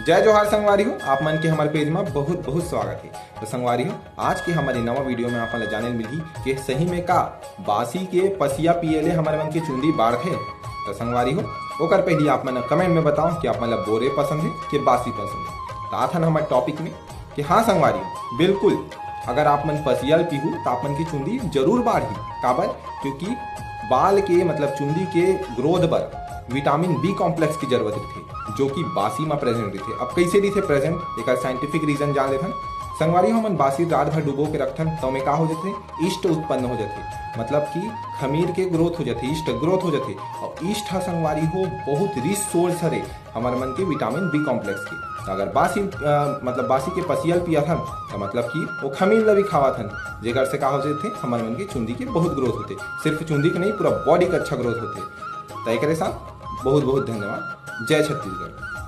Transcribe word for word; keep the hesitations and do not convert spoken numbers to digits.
जय जोहार संगवारी हो, आप मन के हमर पेज में बहुत बहुत स्वागत है। तो संगवारी हो, आज के हमारे नवा वीडियो में आप मन ला जाने ल मिलही कि सही में का बासी के पसिया पिए ले हमर मन के चुंदी बाढ़थे। तो संगवारी हो, ओकर पहली आप मन कमेंट में बताओ कि आप मन ला बोरे पसंद है कि बासी पसंद है। तो आथन हमर टॉपिक में कि हाँ संगवारी हो, बिल्कुल, अगर आप मन पसिया ल पीहू तो आप मन की चुंदी जरूर बाढ़ही। काबर? क्योंकि बाल के मतलब चुंदी के ग्रोथ बर विटामिन बी कॉम्प्लेक्स की जरूरत रहिथे, जो कि बासी में प्रेजेंट रहिथे। अब कैसे रहिथे प्रेजेंट, एक साइंटिफिक रीजन जान लेथन। संगवारी हो, हमन बासी रात भर डुबो के रखथन, तो में का हो जाथे? ईस्ट उत्पन्न हो जाथे, मतलब कि खमीर के ग्रोथ हो जाथे, ईस्ट ग्रोथ हो जाथे। और ईस्ट ह संगवारी हो बहुत रिच सोर्स हरे हमर मन के विटामिन बी कॉम्प्लेक्स के। तो अगर बासी अ, मतलब बासी के पसिया ल पियाथन, तो मतलब कि वो खमीर ल भी खावाथन, जेकर से का हो जाथे, हमर मन के चुंदी के बहुत ग्रोथ होथे। सिर्फ चुंदी के नहीं, पूरा बॉडी के अच्छा ग्रोथ होथे। तो एकरे साथ बहुत बहुत धन्यवाद। जय छत्तीसगढ़।